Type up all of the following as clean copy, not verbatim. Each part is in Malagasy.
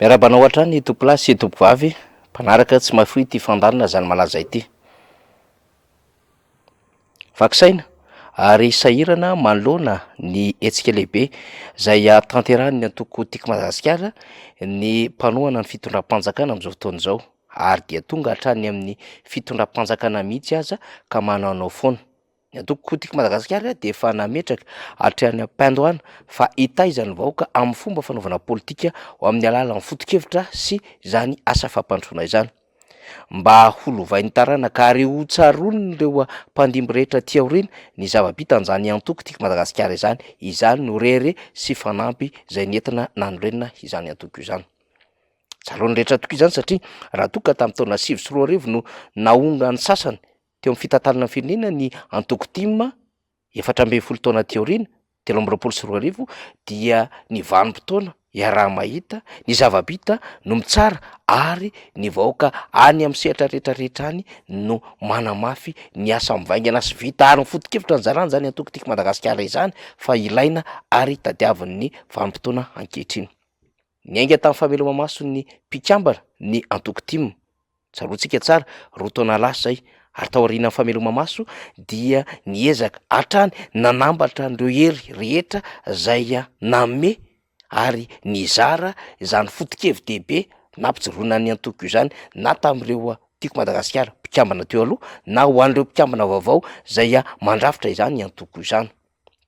Miarahaba anao hatrany tompolahy sy tompovavy mpanaraka tsy mahafoy ity fandaharana zany malaza ity. Vaky saina ary sahirana manoloana ny hetsika lehibe izay tanterahin'ny antoko Tiako Madagasikara ny mpanohana ny fitondram-panjakana amin'izao fotoana izao ary dia tonga hatrany amin'ny fitondram-panjakana mihitsy aza ka manaonao foana. Ny antoko Tiako Madagasikara dia efa nametraka hatrany am-piandohana fa hitaiza ny vahoaka amin'ny fomba fanaovana politika ho amin'ny alalan'ny foto-kevitra sy izany asa fampandrosoana izany. Mba ho lovain'ny taranaka ary ho tsaroan'ireo mpandimby rehetra aty aoriana ny zava-bitan'izany antoko Tiako Madagasikara izany. Izany no rehareha sy fanampy izay nentina nanorenana izany antoko izany. Tsaroan'ny rehetra tokoa izany satria raha toa ka tamin'ny taona 2009 no naongan'ny sasany teo amin'ny fitantanana ny firenena ny antoko tim, 14 taona aty aoriana, 2023, dia ny vanim-potoana iaraha-mahita, ny zava-bita no mitsara ary ny vahoaka any amin'ny sehatra rehetrarehetra any no manamafy ny asa mivaingana sy vita ary ny foto-kevitra nizarana izany antoko Tiako Madagasikara izany fa ilaina ary tadiavin'ny vanim-potoana ankehitriny. Niainga tamin'ny fameloma-mason'ny mpikambana ny antoko tim. Tsaroantsika tsara, roa taona lasa izay, ary taorian'ny fameloma-maso dia niezaka hatrany nanambatra an'ireo hery rehetra izay nanome ary nizara izany foto-kevi-dehibe nampijoroana ny antoko izany na tamin'ireo Tiako Madagasikara mpikambana teo aloha na ho an'ireo mpikambana vaovao izay mandrafitra izany antoko izany.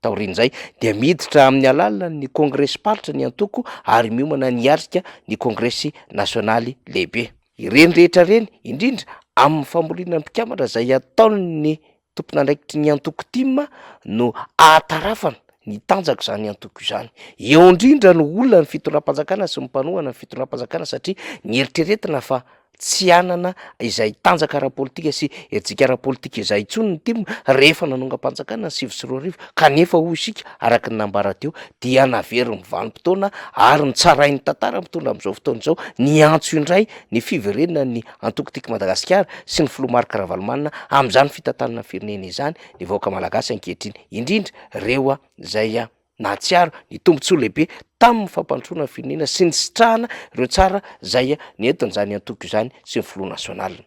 Taorian'izay dia miditra amin'ny alalan'ny kongresim-paritra ny antoko ary miomana ny hiatrika ny kongresy nasionaly lehibe. Ireny rehetra ireny, indrindra amin'ny famoriana ny mpikambana izay ataon'ny tompon'andraikitry ny antoko tim no ahatarafana ny tanjak'izany antoko izany. Eo indrindra no olana ny fitondram-panjakana sy ny mpanohana ny fitondram-panjakana satria ny eritreretina fa Tsy hanana izay tanjaka ara-politika sy herijika ara-politika izay intsony ny tim rehefa nanongam-panjakana ny 2009, kanefa hoy isika, araka ny nambara teo, dia naverin'ny vanim-potoana ary notsarain'ny tantara mitondra amin'izao fotoana izao niantso indray ny fiverenan'ny antoko Tiako Madagasikara sy ny filoha Marc Ravalomanana amin'izany fitantanana ny firenena izany ny vahoaka malagasy ankehitriny, indrindra ireo izay Nahatsiaro ny tombontsoa lehibe tamin'ny fampandrosoana ny firenena sy nisitrahana ireo tsara izay nentin'izany antoko izany sy ny filoha nasionaliny.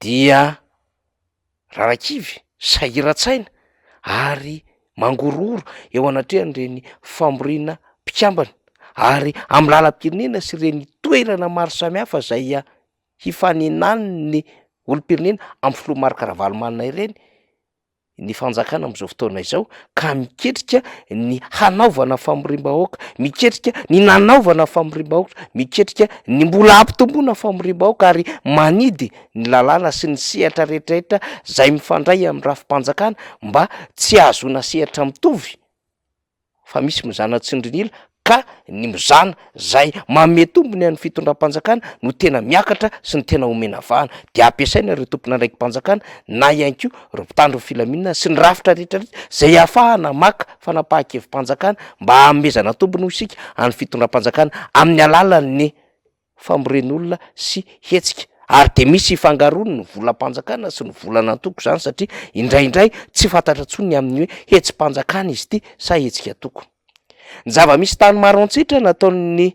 Dia rarakivy, sahiran-tsaina ary mangorohoro eo anatrehan'ireny famoriana mpikambana ary amin'ny lalam-pirenena sy ireny toerana maro samihafa izay hifanenan'ny olom-pirenena amin'ny filoha Marc Ravalomanana ireny ny fanjakana amin'izao fotoana izao ka miketrika ny hanaovana famoriam-bahoaka, miketrika ny nanaovana famoriam-bahoaka, miketrika ny mbola hampitomboana famoriam-bahoaka ary manidy ny lalàna sy ny sehatra rehetrarehetra izay mifandray amin'ny rafi-panjakana mba tsy hahazoana sehatra mitovy. fa misy mizana tsindrin'ila ka ny mizana zay manome tombony an'ny fitondram-panjakana no tena miakatra sy ny tena omena vahana, de ampiasaina ireo tompon'andraiki-panjakana na ihany koa ireo mpitandro ny filaminana sy ny rafitra rehetra rehetra zay ahafahana maka fanapahan-kevi-panjakana mba hanomezana tombony hoy isika an'ny fitondram-panjakana amin'ny alalan'ny famoren'olona sy hetsika ary de misy ifangaroany ny volam-panjakana sy ny volan'antoko izany satria indraindray tsy fantatra intsony ny amin'ny hoe hetsi-panjakana izy ity sa hetsika antoko. Ny zava-misy tany Maroantsetra nataon'ny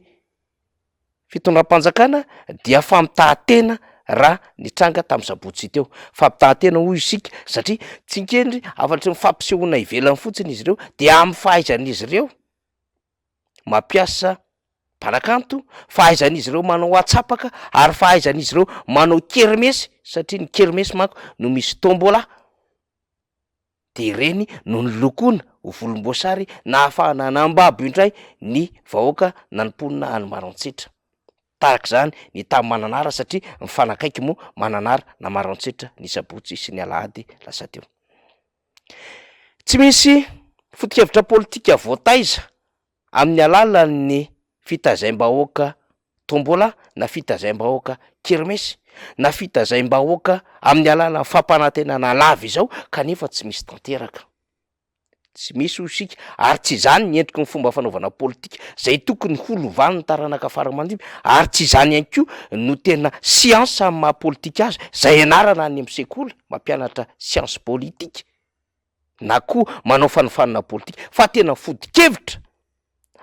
fitondram-panjakana dia fampitahan-tena raha nitranga tamin'ny sabotsy teo. Fampitahan-tena hoy isika satria tsy nikendry afa-tsy ny fampisehoana ivelany fotsiny izy ireo dia amin'ny fahaizan'izy ireo mampiasa mpanakanto, fahaizan'izy ireo manao atsapaka ary fahaizan'izy ireo manao kermesy satria ny kermesy manko no misy tombola de ireny no nolokoina ho volomboasary nahafahana nambabo indray ny vahoaka na ny mponina any Maroantsetra. Tahaka izany ny tany Mananara satria mifanakaiky moa Mananara na Maroantsetra ny sabotsy sy ny alahady lasa teo. Tsy misy foto-kevitra politika voataiza amin'ny alalan'ny fitazaim-bahoaka tombola na fitazaim-bahoaka kermesy na fitazaim-bahoaka amin'ny alalan'ny fampanantenana lava izao kanefa tsy misy tanteraka. Tsy misy hoy isika ary tsy izany ny endriky ny fomba fanaovana politika izay tokony ho lovan'ny taranaka fara aman-dimby ary tsy izany ihany koa no tena siansa amin'ny maha politika azy izay ianarana any amin'ny sekoly mampianatra siansa politika na koa manao fanofanana politika fa tena foto-kevitra.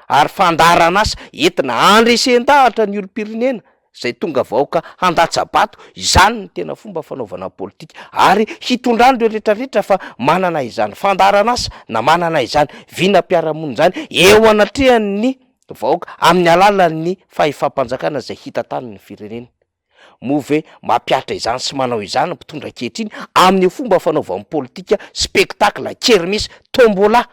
ary fandaharan'asa entina handresen-dahatra ny olom-pirenena izay tonga vahoaka handatsa-bato, izany no tena fomba fanaovana politika ary hitondrany ireo retraretra fa manana izany fandaharan'asa na manana izany vinam-piarahamonina izany eo anatrehan'ny vahoaka amin'ny alalan'ny fahefam-panjakana izay hitantanany ny firenena. Moa ve mampihatra izany sy manao izany ny mpitondra ankehitriny amin'io fomba fanaovany politika spectacle, kermesy, tombola,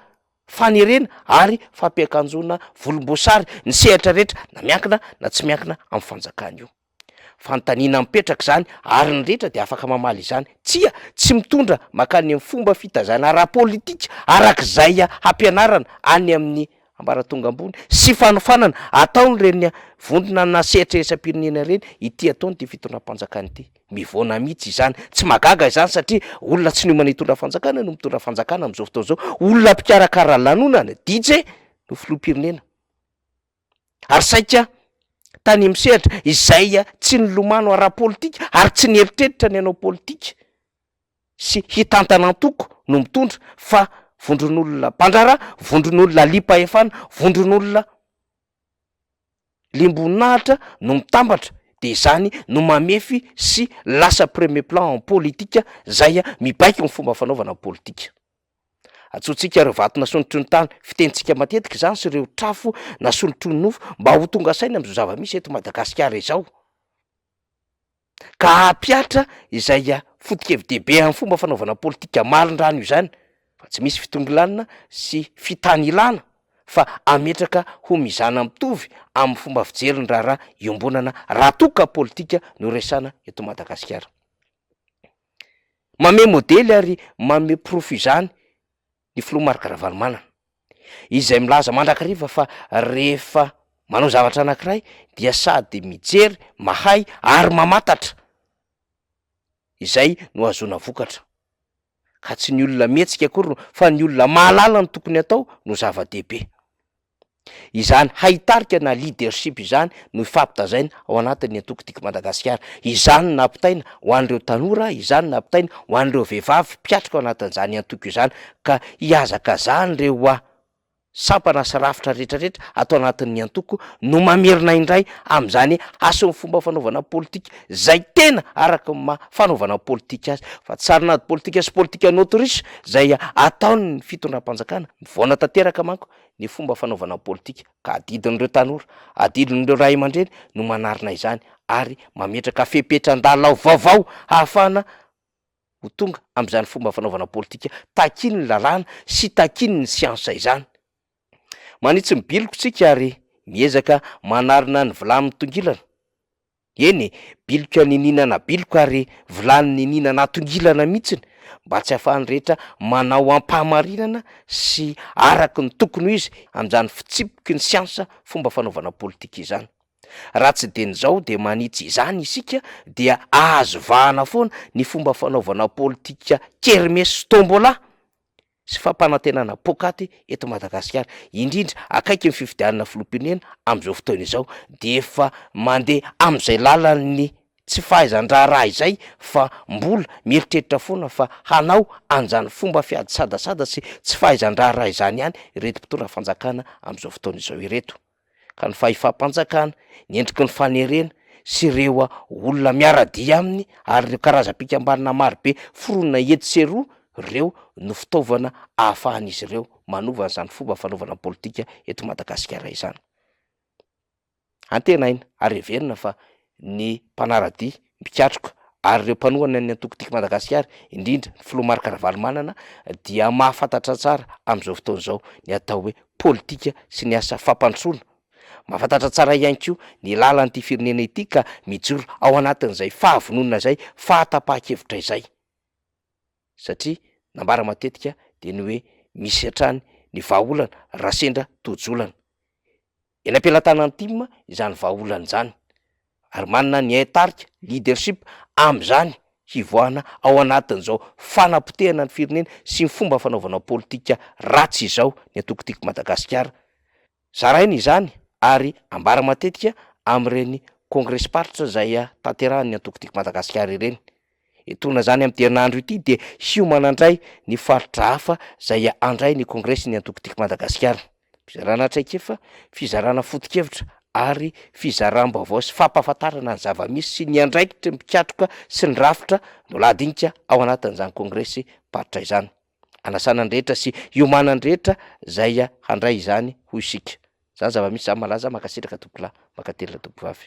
fanerena ary fampiakanjoana volomboasary ny sehatra rehetra na miankina na tsy miankina amin'ny fanjakana io? Fanontaniana mipetraka izany ary ny rehetra dia afaka mamaly izany. Tsia, tsy mitondra mankany amin'ny fomba fitaizana ara-politika araka izay hampianarana any amin'ny ambaratonga ambony sy fanofanana ataon'ireny vondrona na sehatra iraisam-pirenena ireny ity ataon'ity fitondram-panjakana ity. Mivoana mihitsy izany. Tsy mahagaga izany satria olona tsy niomana hitondra fanjakana no mitondra fanjakana amin'izao fotoana izao. Olona mpikarakara lanonana, DJ, no filoham-pirenena. Ary saika tany amin'ny sehatra izay tsy nilomano ara-politika ary tsy nieritreritra ny hanao politika sy hitantana antoko no mitondra fa vondron'olona mpandraharaha, vondron'olona liam-pahefana, vondron'olona liam-boninahitra no mitambatra de izany no mamefy sy lasa premier plan en politika zay mibaiko ny fomba fanaovana politika. Antsointsika ireo vato nasondrotry ny tany, fitenintsika matetika izany sy ireo trafo nasondrotry ny nofo mba ho tonga saina amin'izao zava-misy eto Madagasikara izao. Ka hampihatra izay foto-kevi-dehibe amin'ny fomba fanaovana politika marindrano izany fa tsy misy fitongilanana sy fitanilana fa ametraka ho mizana mitovy amin'ny fomba fijery ny raharaha iombonana raha toa ka politika no resahana eto Madagasikara. Manome modely ary manome porofo izany ny filoha Marc Ravalomanana, izay milaza mandrakariva fa rehefa manao zavatra anankiray dia sady mijery, mahay ary mamantatra, izay no ahazoana vokatra. Ka tsy ny olona mihetsika akory no fa ny olona mahalala ny tokony hatao no zava-dehibe. Izany haitarika na leadership izany no ifampitazaina ao anatin'ny antoko Tiako Madagasikara. Izany no nampitaina ho an'ireo tanora, izany no nampitaina ho an'ireo vehivavy mpiatrika ao anatin'izany antoko izany ka hihazakazahan'ireo sampana sy rafitra rehetrarehetra ato anatin'ny antoko no mamerina indray amin'izany hasin'ny fomba fanaovana politika izay tena araka ny maha fanaovana politika azy fa tsy sarin'ady politika sy politikan'autruche izay ataon'ny fitondram-panjakana. Mivaona tanteraka manko ny fomba fanaovana politika ka adidin'ireo tanora, adidin'ireo ray aman-dreny no manarina izany ary mametraka fepetran-dalao vaovao hahafahana ho tonga amin'izany fomba fanaovana politika takian'ny lalàna sy takian'ny siansa izany. Manitsy ny biloka isika ary miezaka manarina ny vilany mitongilana. Eny e, biloka niniana nabiloka ary vilany niniana natongilana mihitsiny mba tsy ahafahan'ny rehetra manao am-pahamarinana sy araka ny tokony ho izy amin'izany fitsipiky ny siansa fomba fanaovana politika izany. Raha tsy dieny izao dia manitsy izany isika dia ahazo vahana foana ny fomba fanaovana politika kermesy sy tombola. sy fampanantenana poakaty eto Madagasikara, indrindra akaiky ny fifidianana filoham-pirenena amin'izao fotoana izao dia efa mandeha amin'izay lalan'ny tsy fahaizan-draharaha izay fa mbola mieritreritra foana fa hanao an'izany fomba fiady sadasada sy tsy fahaizan-draharaha izany ihany ireto mpitondra fanjakana amin'izao fotoana izao ireto. ka ny fahefam-panjakana, ny endriky ny fanerena sy ireo olona miara-dia aminy ary ireo karazam-pikambanana marobe foronina etsy sy eroa, ireo no fitaovana ahafahan'izy ireo manova an'izany fomba fanaovana politika eto Madagasikara izany. Antenaina ary heverina fa ny mpanara-dia, mpikatroka ary ireo mpanohana ny antoko Tiako Madagasikara, indrindra ny filoha Marc Ravalomanana dia mahafantatra tsara amin'izao fotoana izao ny atao hoe politika sy ny asa fampandrosoana. Mahafantatra tsara ihany koa ny lalan'ity firenena ity ka mijoro ao anatin'izay fahavononana izay, fahatapahan-kevitra izay. Satria nambara matetika dia ny hoe misy hatrany ny vahaolana raha sendra tojo olana. Eny am-pelatanan'ny tim izany vahaolana izany ary manana ny haitarika, leadership, amin'izany hivoahana ao anatin'izao fanapotehana ny firenena sy ny fomba fanaovana politika ratsy izao ny antoko Tiako Madagasikara. Zaraina izany ary ambara matetika amin'ireny kongresim-paritra izay tanterahin'ny antoko Tiako Madagasikara ireny. Etoana izany amin'ity herinandro ity dia hiomana indray ny faritra hafa izay handray ny kongresin'ny antoko Tiako Madagasikara. Fizarana traikefa, fizarana foto-kevitra ary fizaram-baovao sy fampahafantarana ny zava-misy sy ny andraikitry ny mpikatroka sy ny rafitra no lahadinika ao anatin'izany kongresy-paritra izany. Anasana ny rehetra sy iomanan'ny rehetra izay handray izany hoy isika. Izany zava-misy izany malaza, mankasitraka tompokolahy, mankatelina tompokovavy.